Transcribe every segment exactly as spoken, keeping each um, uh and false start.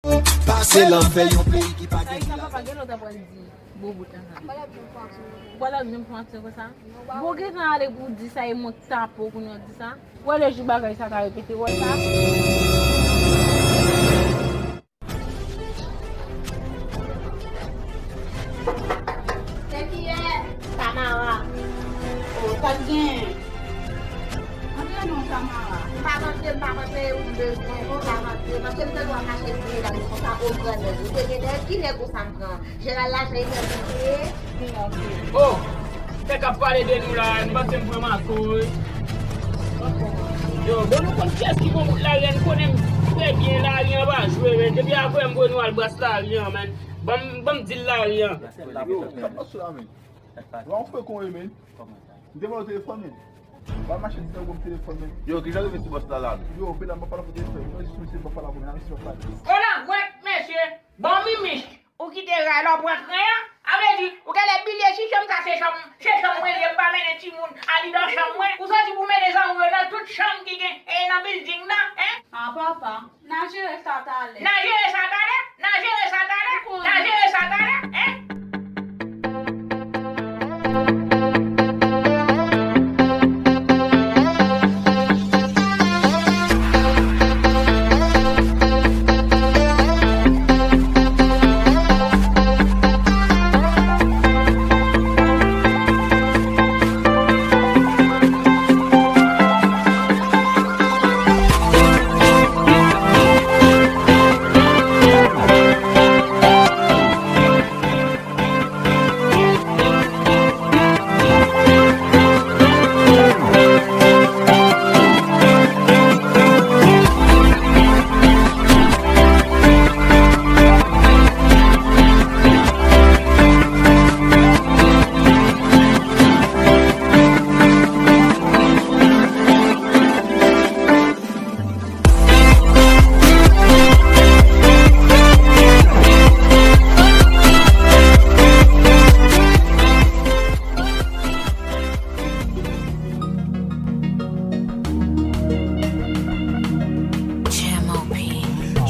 Pase lanfè yon peyi ki pa gen. Sa papa gen lontan pral di bobout lan sa. Ou pral ap vin pran aksyon konsa. Ou pral ap vin pran aksyon konsa. Bon, gentan ale pou w di sa, e mwen k tape w kounye a w di sa. Ou wè lè jou bagay sa ka repete, ou wè sa. Se kiyès? Tamara. O, sa k gen? Antre non, Tamara. M p ap antre, m p ap antre, ou bezwen, m p ap antre. Paske m te dwe mache di medam konsa, o grannèg. Ou te gen nèg, ki nèg ou sa m pran? Jeral la, se enèji li ye. Oh! Nèg ap pale de nou la, m panse m pran Marco, wi. Yo, bon, nou konn kiyès ki bon bout lari a, nou konnen m trè byen lari an pa jwe, men. Depi apre m voye nou al bras lari an, men. Ban m, ban m di l lari an. Yo, sa k pase la, men? Wa, on fè kon e, men. M te voye telefòn, men. Wa mache di nan gwo telefòn, men. Yo, kijan rive sou bòs la, la? Yo, pè la, m pa pale pou telefòn. Mwen jis mesye, m pa pale pou, men, mesye, m pa pale. Konan, wè, mesye, bon, mimich. Ou kite ray la, ou pran tren an. A vle di, ou genlè bliye si chanm sa se chanm, se chanm mwen ye, m pa mennen timoun al dan chanm mwen. Ou soti pou mennen zanmi w yo nan tout chanm ki gen, e, nan bilding nan, en? A, papa, n a jere sa talè. N a jere sa talè, n a jere sa talè, n a jere sa talè, en?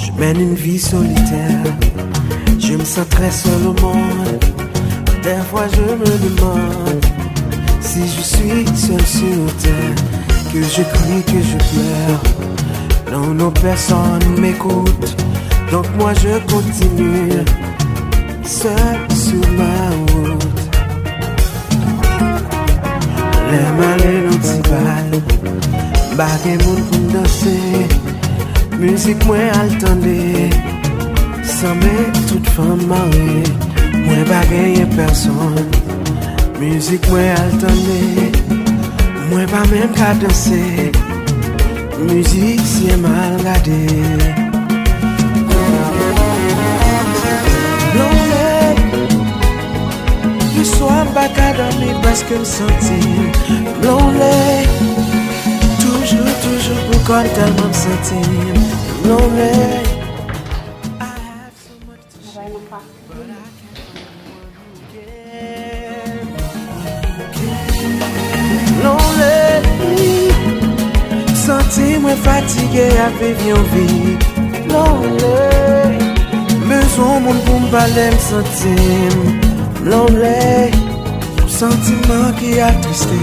Je mène une vie solitaire, je me sens très seul au monde. Des fois je me demande si je suis seul sur terre, que je crie, que je pleure. Non, non, personne m'écoute, donc moi je continue seul sur ma route. Lè m ale nan ti bal, m pa gen moun pou m danse. Mizik mwen al tande, sanble tout fanm mare. Mwen pa genyen pèsonn, mizik mwen al tande. Mwen pa menm ka danse, mizisyen mal gade. Lonely, le soir m pa ka dòmi paske m santi m lonely. Toujou, toujou pou kò m tèlman m santi m lonely. I have so much to share. Lonely, santi mwen fatige ap viv yon vi lonely. Bezwen moun pou m pale, m santi m lonely. Santiman ki atriste,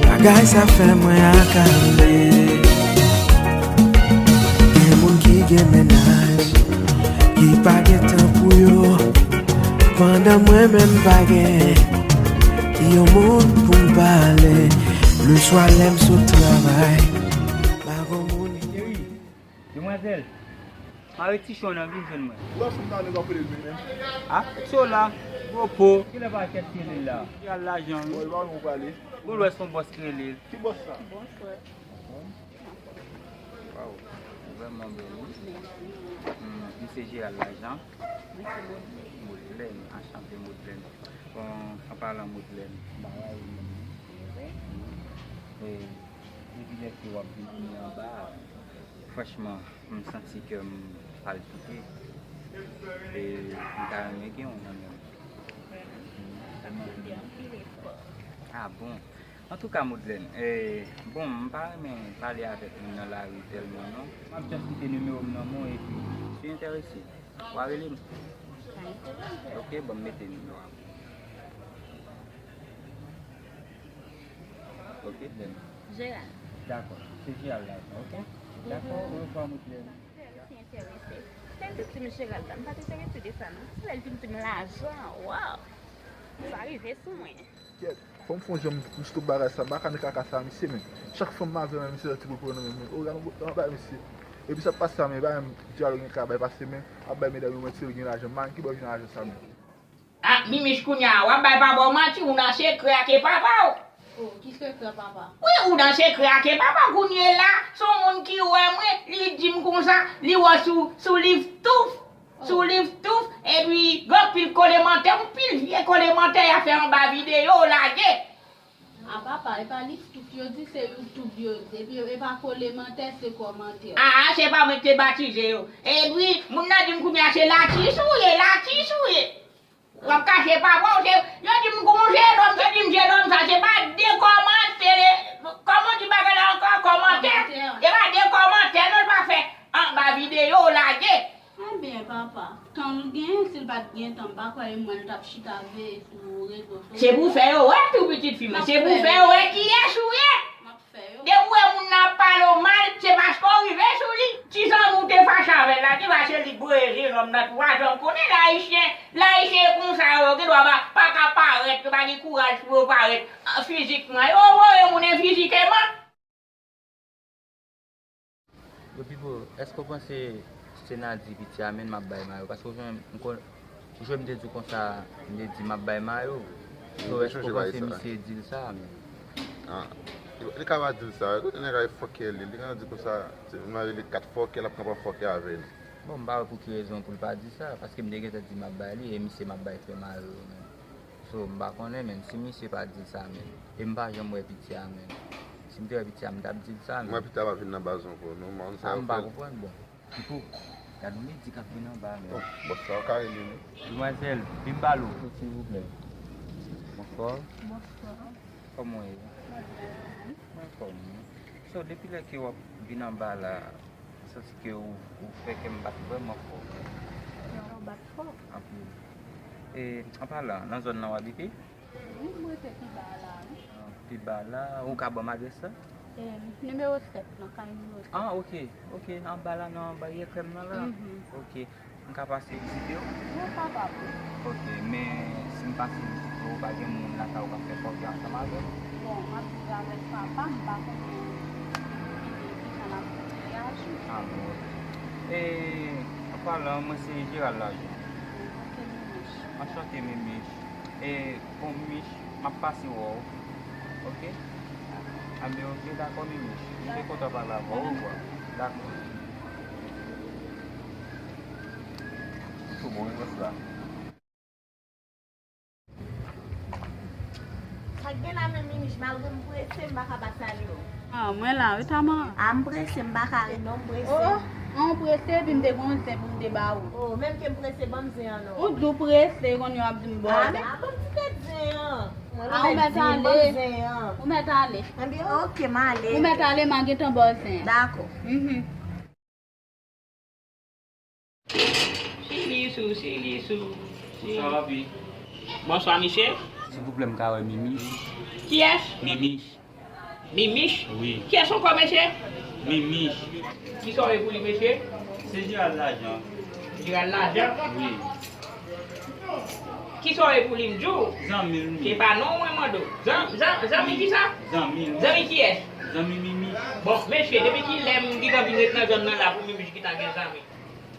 bagay sa fè mwen akable. Gen moun ki gen mennaj, ki pa gen tan pou yo, pandan mwen menm pa gen yon moun pou m pale. Leswa lè m sot travay, pa gon moun pou m. Demwazèl, mare ti cho nan vin jwenn mwen. Ou wè fanm nan nèg ap rele l menm. A, cho la, gwo po. Kilè pa kèt ki rele l la? Ki al lajan, wi. Bon, e pa ou prale. Bon, lwè son bòs ki rele l. Ki bòs sa? Bonswa. Waw, vrèman bèl, wi. Hmm, misye Jeral Lajan. Modlèn, anchante Modlèn. Bon, an palan Modlèn, bagay menm. E, depi lè ke w ap vin anba a, franchman, m santi kè m palpite. E m ta renmen gen w nan men m. Ah bon? Antouka, Modlèn, e, bon, m pa renmen pale avèk moun nan lari tèlman, non. M ap just kite nimewo m nan men w, epi Li enterese. W a rele m. Ok, ban m mete nimewo a pou ou. Ok, bèl. Gerald. Dakò, se Gerald la, ok? Dakò, au revoir, mon chéri. Mwen te enterese. Lè l te di m Gerald la, m pa t enterese de sa, non. Se lè l vin di m lajan, waw! Sa rive sou mwen. Kèt, fò m fè yon jan m stop bagay sa, m pa ka nan kaka sa, misye, men. Chak fwa m avè men, misye, ti pwopo nan men mwen. O, gade yon bagay, misye. Epi sa k pase a, men, bagay, dyalòg gen ka bay pase, men, ap bay medam yo manti, yo gen lajan. Man, ki bò w jwenn lajan sa, men? Ah, Mimich, kounye a, w ap bay papa w manti, ou nan sekrè ak papa w. Oh, ki sekrè papa? Wi, ou nan sekrè ak papa w kounye la. Se yon moun ki wè mwen, li di m konsa, li wè sou, sou liv touf, sou liv touf, epi gen anpil kolemantè, yon pil vye kolemantè y ap fè anba videyo w lage. A papa, e pa liv touf yo di, se YouTube yo di, epi e pa kolemantè, se kòmantè. Ah, se pa mwen ki te batize yo. Epi, moun nan di m kounye a se latis ou ye, latis ou ye. W ap kache papa w, se, yo di m gon jenòm, yo di m jenòm sa, se pa de kòmantè, kòman w di bagay la ankò, kòmantè? Kòmantè. Se pa de kòmantè, non, l pa fè anba videyo w lage. Ebyen, papa, tan l genyen, si l pa t gen tan, m pa kwè e mwen l t ap chita veye sou rezo sosyo. Se pou fè yo wè tou, pitit fi mwen, se pou fè yo wè kiyès ou ye. M ap fè yo. Depi w wè moun nan ap pale w mal, se paske w rive sou li. Ti zanmi w te fache avè l la, te fache li breze lòm nan tou. W a janm konnen lè Ayisyen, lè Ayisyen konsa yo, yo gendwa pa, pa ka parèt, yo pa gen kouraj pou yo parèt, ah, fizikman. Yo voye moun enfizikeman. Yo, Pipo, èske w panse se Nadi piti a menm m ap bay mayo? Paske w jwenn m kon-, jwe m te di w konsa, m te di m ap bay mayo. So, èske w panse misye di l sa menm? Ah, li ka pa di l sa. Kote nèg la e fòkè li, li ka di konsa, se, m rele kat fòkè, l ap kanpe fòkè avè li. Bon, m pa wè pou ki rezon pou l pa di sa, paske m te gentan di m ap bay li, e misye m ap bay fè mayo menm. So, m pa konnen menm si misye pa di l sa menm. E m pa janm wè piti a menm. Si m te wè piti a, m t ap di l sa menm. Mwen piti a pa vin nan baz ankò, non, man, sa yo fè. Ah, m pa konprann, bon. Pipo, gad yon nèg di k ap vin anba, men. Oh, bòs sa, w ka rele li. Demwazèl, vin m pale w. Silvouplè. Bonswa. Bonswa. Kòman w ye? Mwen byen, wi. Mwen anfòm, wi. So, depi lè ke w ap vin anba la, m santi ke ou, ou fè kè m bat vrèman fò. Kè w bat fò? Anpil. E, an palan, nan zòn nan w abite? Wi, m rete pi ba la, wi. Ah, pi ba la, ou ka ban m adrès la? E, nimewo sèt, nan kay nimewo sèt. Ah, ok, ok, anba la, nan baryè krèm nan la? Mhm. Ok, m ka pase vizite w? Wi, ou kapab. Ok, men si m pase vizite w, pa gen moun lakay ou k ap fè fòkè ansanm avè m? Bon, m ap viv avèk papa m, m pa konnen ki, ki jan l ap reyaji. Ah, bon, ok. E, an palan, mwen se Gérald Lajan. Ok, Mimich. Anchante, Mimich. E, bon, Mimich, m ap pase wè w. Ok? Anben, ok, dakò, Mimich. M te kontan pale avè w. Orevwa. Dakò. Sou bon, wi, bòs la. Sa k gen la menm, Mimich, malgre m prese, m pa ka pa salye w. Ah, mwen la, wi, Tama. Ah, m prese, m pa ka ret non, m prese. Oh, oh, an w prese, epi m te gon zen pou m te ba ou. Oh, menm ke m prese, ban m zen an non. Ou di w prese, kounye a w ap di m ba w zen. Ah, ban m ti tèt zen an. Ah, ou mèt ale. Ou mèt ale. Ebyen, ok, m ale. Ou mèt ale, m a gentan ba w zen an. Dakò. Mhm. Silisou, silisou, silisou. Bonswa, papi. Bonswa, misye. Silvouplè, m ka wè Mimich? Kiyès? Mimich. Mimich? Wi. Kiyès ankò, mesye? Mimich. Kisa w ye pou li, mesye? Se Gérald Lajan. Gérald Lajan? Wi. Kisa w ye pou li, m di w? Zanmi l, wi. Se pa non mwen mande w. Zan-, zan-, zanmi kisa? Zanmi l. Zanmi kiyès? Zanmi Mimich. Bon, mesye, depi kilè m gentan vin ret nan zòn nan la pou Mimich gentan gen zanmi?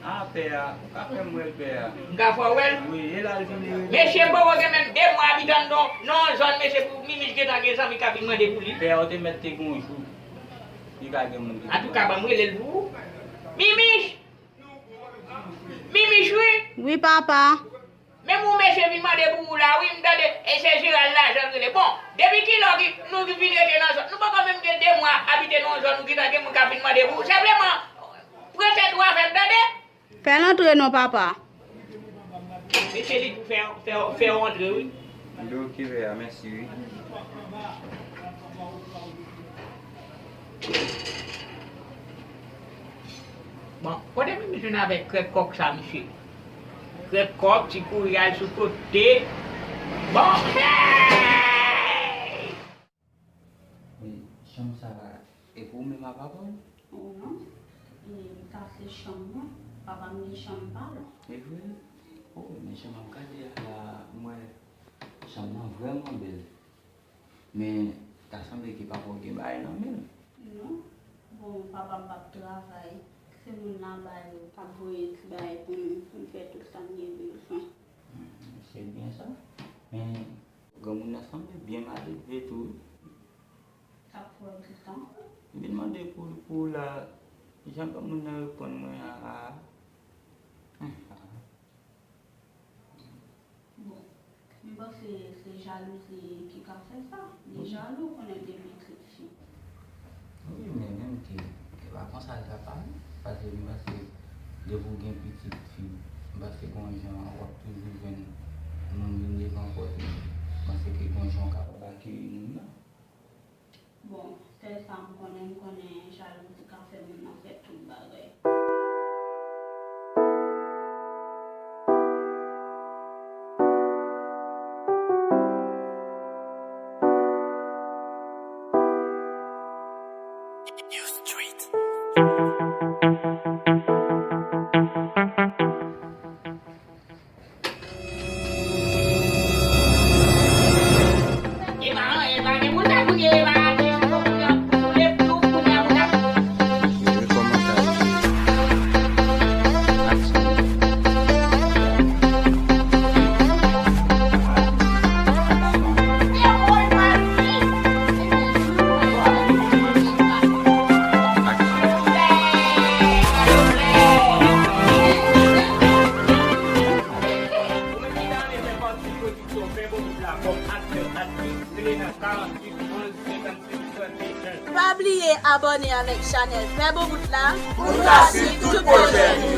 Ah, pè a, ou ka fè m wè l, pè a. M ka fè w wè l? Wi, e la l vin rele. Mesye, m poko gen menm de mwa abite nan, nan yon zòn, mesye, pou Mimich gentan gen zanmi k ap vin mande pou li. Pè a, ou te mèt te gen yon jou. Li ka gen moun ki... Antouka, ban m rele l pou ou. Mimich! Mimich, wi! Wi, papa. Menm ou mesye vin mande pou ou la, wi, m tande, e se Gérald Lajan l rele. Bon, depi kilè w ki, nou vin rete nan zòn? Nou poko menm gen de mwa abite nan yon zòn, ou gentan gen moun k ap vin mande pou ou. Senpleman, pran tèt ou avè m, tande? Fè l antre non, papa. Mesye, li pou fè, fè, fè w antre, wi. Anben, ok, pè a, mèsi, wi. Mèsi. Bon, kote m vin jwenn avèk krèk kòk sa, mesye? Krèk kòk, ti kouri al sou kote. Bon, hey! Men, chanm sa, e pou ou menm a papa w? Non. E, sa se chanm mwen. Papa m gen chanm pa l. E vre? Oh, men jan m ap gade a la, m wè chanm nan vrèman bèl. Men, ta sanble ke papa w gen bagay nan men l. Non. Bon, papa m p ap travay. Se moun nan ba yo k ap voye ti bagay pou nou, pou n fè tout sa n gen bezwen. Hmm, se byen sa. Men, granmoun nan sanble byen mal elve tou, wi. Sa fè w di sa? M vin mande pou, pou la, jan granmoun nan reponn mwen a, a. Hmm. Bon, m panse se jalouzi ki ka fè sa. Li jalou, konnen l gen pitit fi. Wi, men menm ke, e pa konsa l ta pale. Paske m panse, depi w gen pitit fi, m panse gon jan w ap toujou jwenn moun vin devan pòt ou. M panse ke gon jan w kapab akeyi moun nan. Bon, sèl sa m konnen, m konnen jalouzi ka fè moun nan fè tout bagay. Ou menm ki ta renmen fè pati pwodiksyon Fè Bon Bout la kòm aktè, aktris, rele nan karanntuit onz senkannsèt trannteyen. Pa bliye abòne avèk chanèl Fè Bon Bout la pou n ka swiv tout pwojè nou.